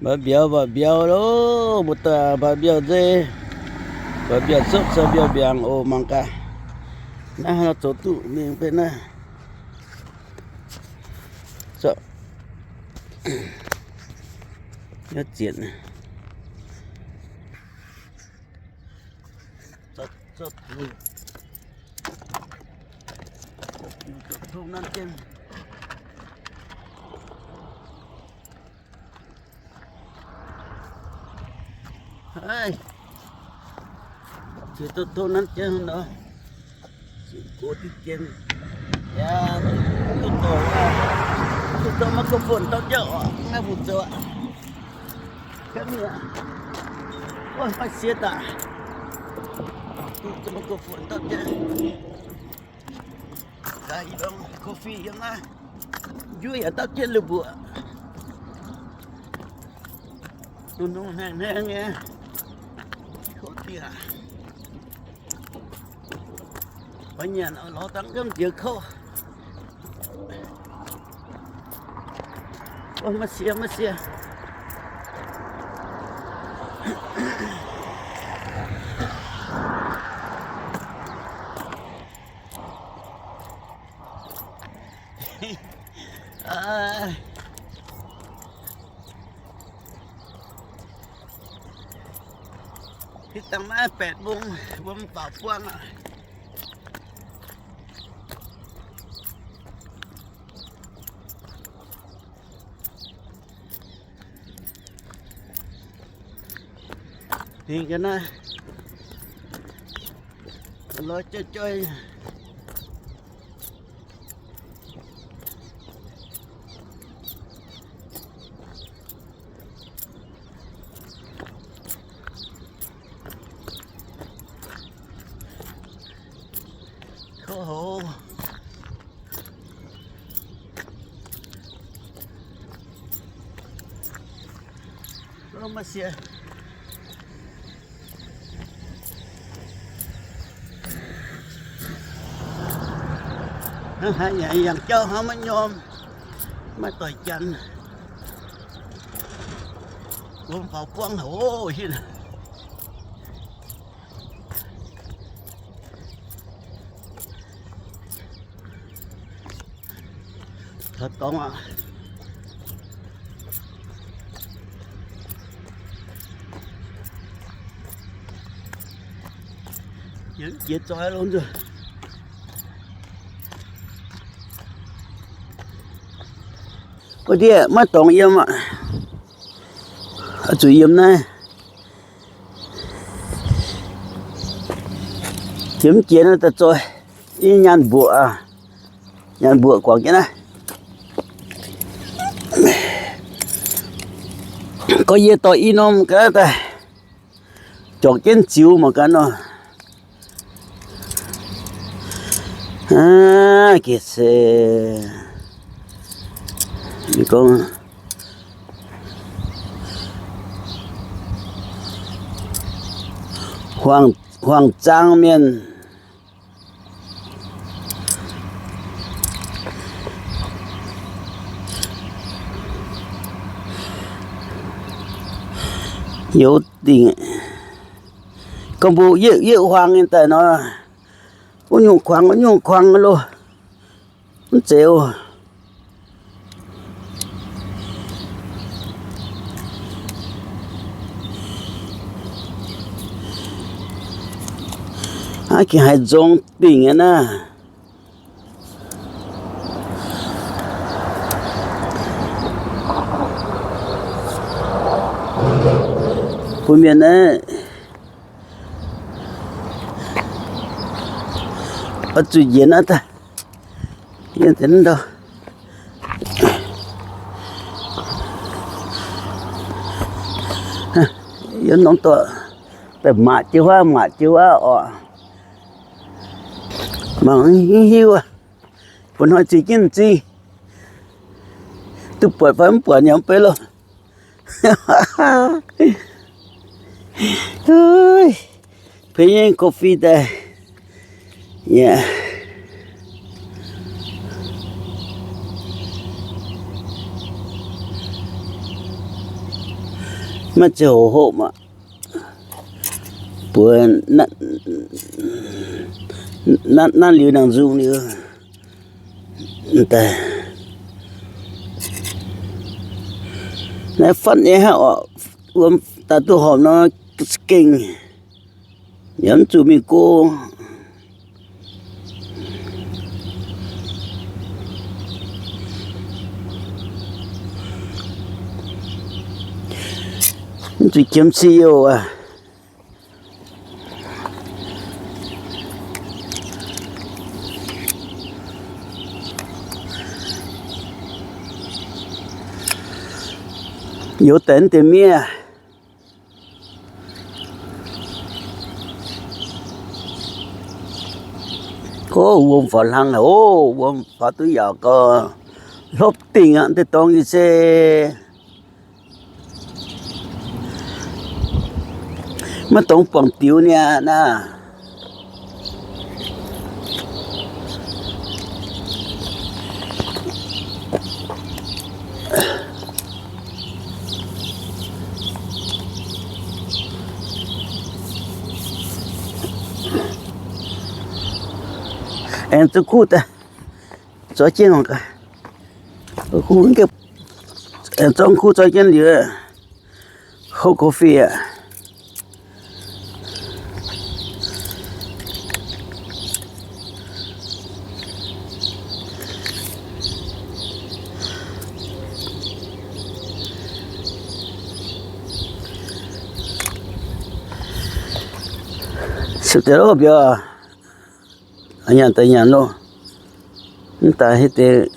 Mbaaix mbiauz, mbaaix mbiauz loh, mbuo daaih mbaaix mbiauz nzei, mbaaix mbiauz sopv, mbaaix mbiauz mbiaangc oc, mangc gaax. Naaiv haaix nor zoux duqv mingh benx naaiv. Zoux, zienc. Zoux, zoux, zoux tong nanv jienv. Haiz, ziex duqv tov nanv jienv nor, gox diqv jien. Yaac, duqv dorh, duqv dorh maiv gorngv fon dauh jauv oc, maiv hungh zoux aqv. Maiv siev daaih. Duqv dorh maiv gorngv fon dauh jauv. Gaax yiem, coffee yiem naaiv. Njuov yaac dauh jienv lui mbuoqc. Nungx nungx hnaangx hnaangx nyei. Kouv diqv aqv. Oix nyanc oix lorz dangh nqemh jiex kouv. Maiv siev, maiv siev. Hitv dangh naaiv แปดโมง mbuo mv faaux buangv aqv. Hingh ga'naaiv, lorz joih joih. Kouv hov. Maiv siev. Hnangv haaix yangh jauv hnangv maiv nyom, maiv doix janx. Wuom faaux buangv haic oc, hitv. Taux dorngx aqv. Jiex zoih longx nzuonx. Wuov ndiev maiv dorngx yiem aqv. Oix zuqc yiem naaiv. Jiex mv jiex naaiv daaih zoih. Yie nyaanh mbuoqc aqv. Nyaanh mbuoqc guangc jienv naaiv. Gorx yie dorh i norm ga'naaiv daaih, jorngc jienv ziux mangc gaax nor. Aav, geh se, gorngv, huaang, huaang zaang mienh. Youz dingc. Gorngv mbuo yietv, yietv huaang nyei daaih nor, wuov nyungc kuangx, wuov nyungc kuangx loh. Mv zeiz oc. Aav, gengh haiz nzong dingc nyei naaiv. Bun mienh naaiv oix zuqc njiec naaiv daaih. Yiem deix ndau, yiem norm dorngx daaih maac jienv wuov, maac jienv wuov oc. Mangc hiuv hiuv aqv. Bun hnoi zinh jienv zinh, duqv buatc fai mv buatc nyei mv bei loh. Pei nyei coffee daaih. Yaac, Maiv zeiz hoc hoqv aqv. Buoz nanv liuz nangc nzung liuz daaih. Naaiv fatv nyei hnangv oc, wuom daaih duqv horpc nor, gengh yaac mv zuqc mingh go. Mv zuqc qiemx si youh aqv. Youz deix mv deix miev. Ov, wuom faaux hlang aqv. Ov, wuom faaux duqv yaauc gau, hlopv dingh aqv. Deix dorngx nyei se maiv dungx buangh diux niaa naaiv. Aengx zuqc kuv daaih, zorqv jienv, aengx zorqv kuv zorqv jienv liuz, hov coffee aqv. Sipv deix loh mbiauz, nyanc daaih nyanc loh. Mv daaih hitv deix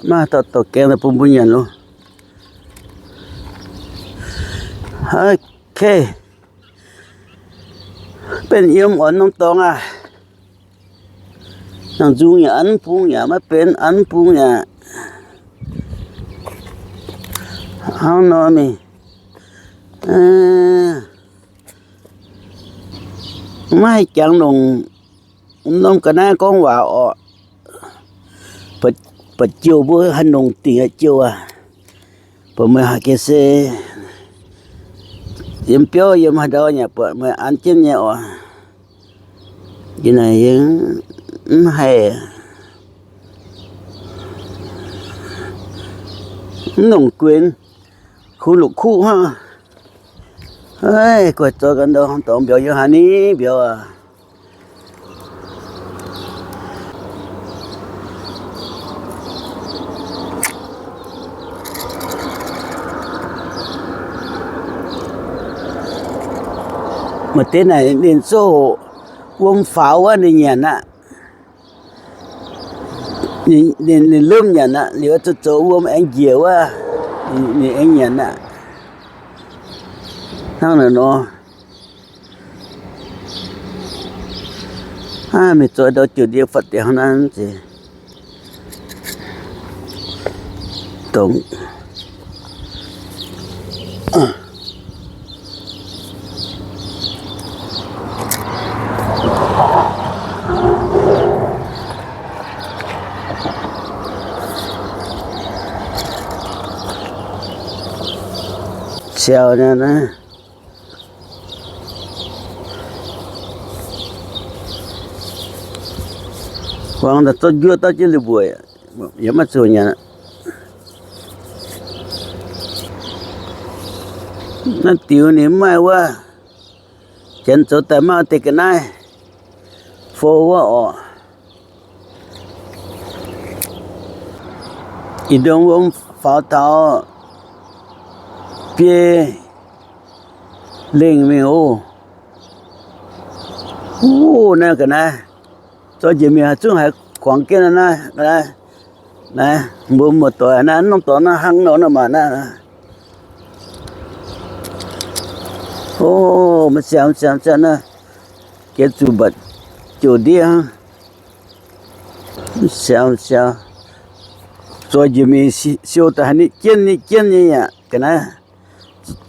maiv dauh dorh gaeng daaih bun mbuo nyanc loh. Ok. Benx yiem oix norm dorngx aqv. Nangc nzung yaac an bung yaac maiv benx, an bung yaac hnangv nor mingh. Maiv haih jangx longc norm ga'naaiv gorngv waac orqc. Baac jiouh mbuo haih longc dingc jiouh aac. Baac meih haiz gengh se yiem biauv yiem haaix ndau yaac buatc meih an jienv nyei oc. Yie naaic yie mv haih, mv longc guenx, kuv lukc kuv hnangv. Aaix, guaih zoux ga'ndau dorngx mbiauz yiem haaix ni mbiauz aac. Maaih deix naaic ninh zouv hoc wuom faaux wuov ninh nyanc aqv. Ninh, ninh, ninh lomv nyanc aqv. Liuz zuqc zoux wuom aengx njiec wuov, ninh aengx nyanc aqv. Hnangv naaic nor. Aav, mingh zoih ndau jiouv ndie fatv deix hnangv naaiv zeiz dongh. Siau nyei naaiv. Huangx daaih zorqv njuov dauh jienv liuz mbuoqc, yaac maiv zuqc nyanc. Naaiv diux ninh mv maaih wuov, janx zoux daaih maiv deix ga'naaiv fou wuov orqc. Ih ndongh wuom faaux taux biei lengh mingh oc. Wuov, naaiv ga'naaiv, zoih njiec mingh haaix zungv haiz kuangx jienv naaiv, naaiv, naaiv, mbuo muoz-doic naaiv, norm dorngx naaiv hnangv nor naaiv maah naaiv. O, maiv siau, maiv siau, maiv siau naaiv, jiex zuqc mbatc jouh ndiev hnangv. Mv siau, mv siau. Zoih njiec mingh siou daaih haiz nitv jienv nitv jienv nyei yaac ga'naaiv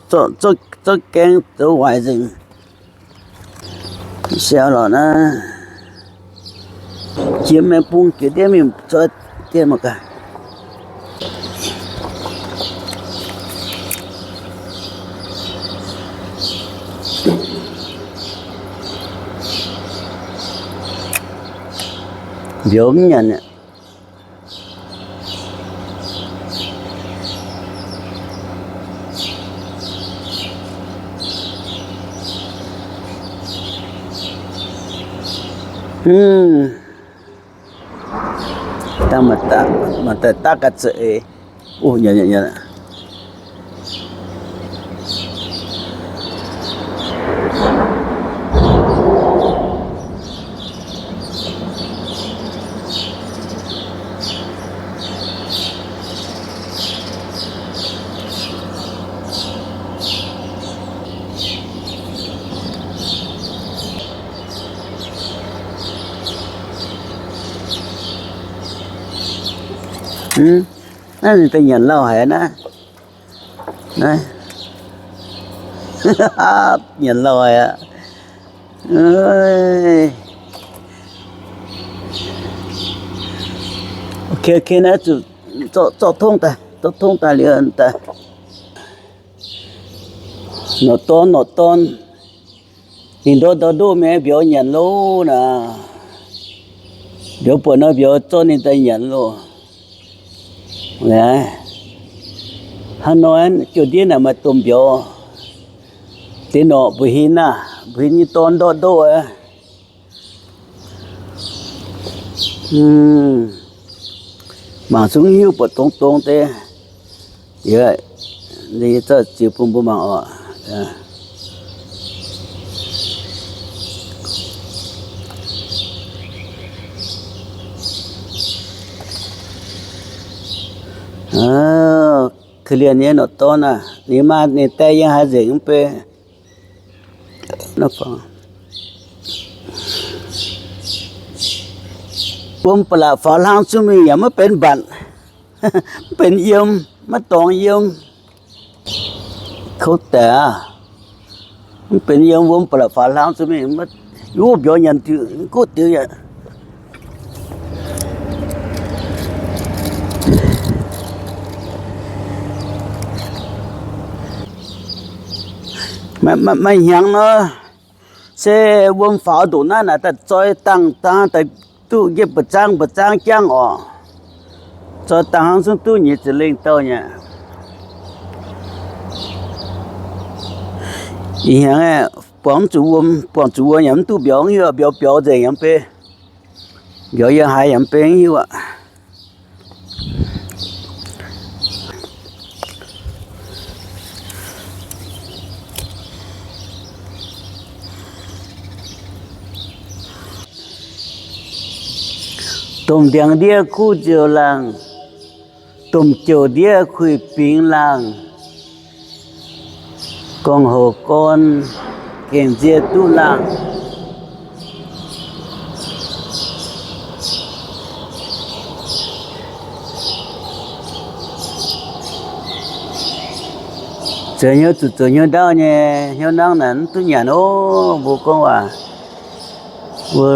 zorqv gaeng zoux waaic nzengc. Mv siau lorqc naaiv. Jiex maengx bung jiex ndiev mingh zoih diev mangc gaax. Mbiauz mv nyanc aqv. Dangh maaih daaih daav ga'zeix. Naaiv ninh daaih nyanc lauh haic naaiv. Nyanc lauh haic aqv. Ok, ok, naaiv zuqc zorqv tongv daaih, zorqv tongv daaih liuz daaih. Norqc dorn, norqc dorn. Ninh ndortv ndau ndoqv mingh, mbiauz nyanc loh naaic. Mbiauz buatc nor, mbiauz zorqv ninh daaih nyanc loh. Hnangv nor, jauv-ndiev naaic maaih domh mbiauz. Deix norqc mbuo hingv naaic, mbuo hingv nyei dorn ndortv ndoqv aqv. Mangc zungv hiuv buatc dongh dongh deix. Yie zorqv ziux bun mbuo mangc oc. Korv-lienh nyei norqc dorn aah, ninh maa ninh die yiem haaix nzengc mv bei. Wuom ba'laqc faaux hlang zungv mingh yaac maiv benx mbatc, mv benx yiem, maiv dorngx yiem. Kouv daic aqv. Mv benx yiem, wuom ba'laqc faaux hlang zungv mingh, wuov mbiauz nyanc diuc, guv diuc yaac. Maaih hnyangx nor, se wuom faaux ndoqc naaiv naaic, daaih zoi dangh dangh daaih duqv njiec mba'zangv mba'zangv jangv oc. Zoi dangh hnangv zungv duqv nyei, za'lengh dauh nyei. Ih hnyangx aeqv, buangh zuqc wuom, buangh zuqc wuom yaac mv duqv mbiauz, hiuv mbiauz biaux nzengc yaac mv bei. Mbiauz yiem haaix yaac mv bei hiuv aqv. Domh ndiangx ndiev kuv nziouc laangh, domh jouh ndiev kuix bingx laangh, gorngv houc gorn gengh nzie duqv laangh. Zoux hnyouv zuqc zoux hnyouv ndaauv nyei, hnyouv nangv naaic mv duqv nyanc ov. Mbuo gorngv waac, mbuo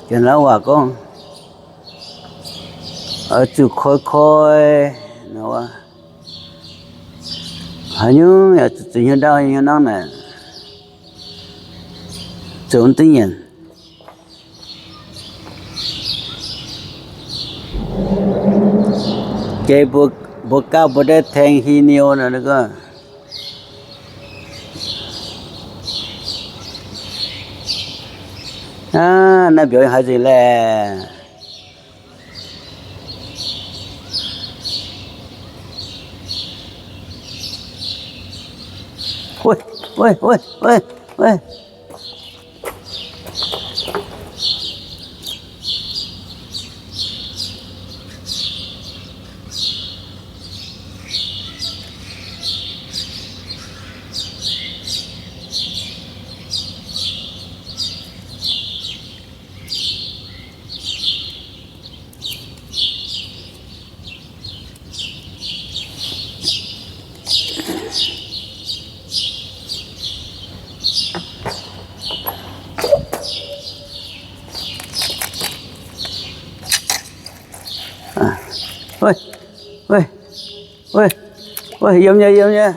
janx-lauv waac gorngv, oix zuqc koi koi. Haaix nyungc yaac zuqc zoux hnyouv ndaauv, hnyouv nangv naaic zoux mv duqv nyanc. Jiex mbuo gauh mbuo ndaiv tengx hi niu nor, naaiv mbiauz haaix nzengc laeh. Yiem nyei, yiem nyei.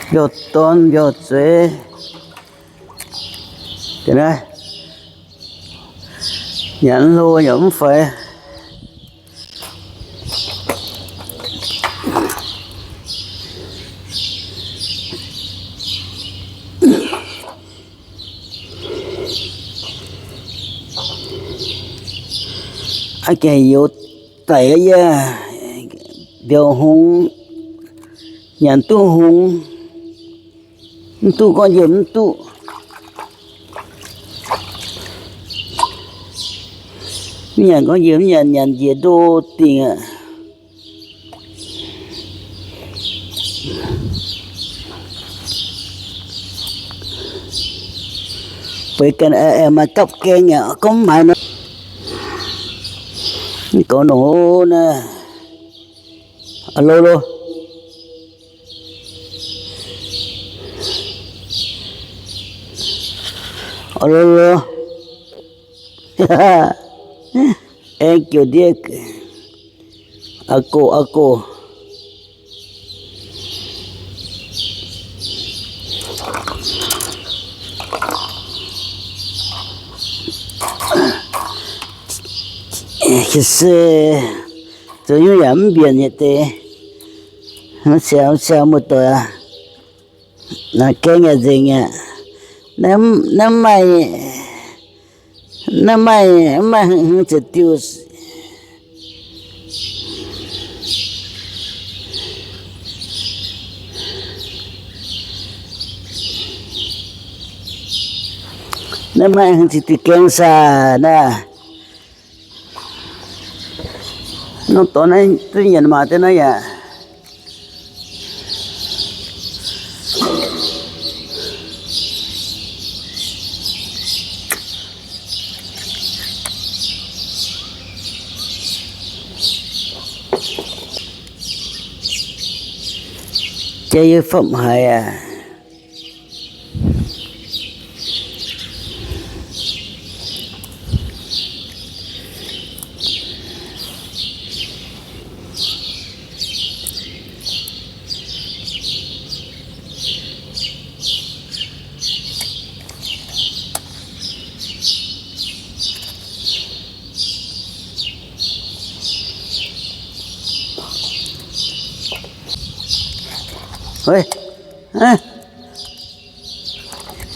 Mbiauh dorn mbiauh zueiz. Nyanc hlo yaac mv faix. Aa, gengh youz daic yie, mbiauh hungx, nyanc duqv hungx, mv duqv gorngv njiec mv duqv. Mv nyanc gorngv njiec mv nyanc, nyanc njiec ndo dingc aqv. Bueix ganh aengx maaih gapv gaeng yaac gorngv mv haiz nor. Mv goux nongx naaiv. Alo lo. Alo lo. Aengx jiouc ndiev. Aa gox, aa gox. Se zoux nyungc yaac mv mbienc nyei deix. Mv siaaux, mv siaaux muoz-doic aac. Naaiv gaeng yaac nzengc aqv. Naaiv, naaiv maaih, naaiv maaih, mv maaih hmz hmz ziepc diuh. Naaiv maaih hmz ziepc diuh gaeng saah naaiv. Norm dorngx naaiv duqv nyanc maac deix naaiv yaac. Jaa yie fopv haic aac.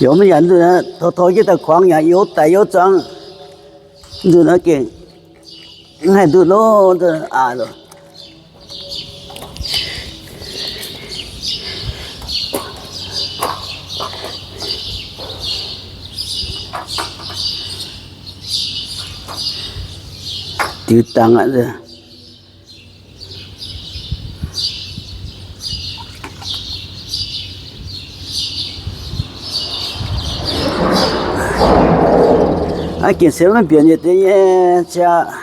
Youz maiv yaac nzunc, tov tov jienv daaih kuangx yaac youz daic youz zuangx. Nzunc naaiv gengh mv haih nduqv loh, aqc loh. Diux dangx aqv. Aa, gengh se maiv mbienc nyei deix nyei aqv.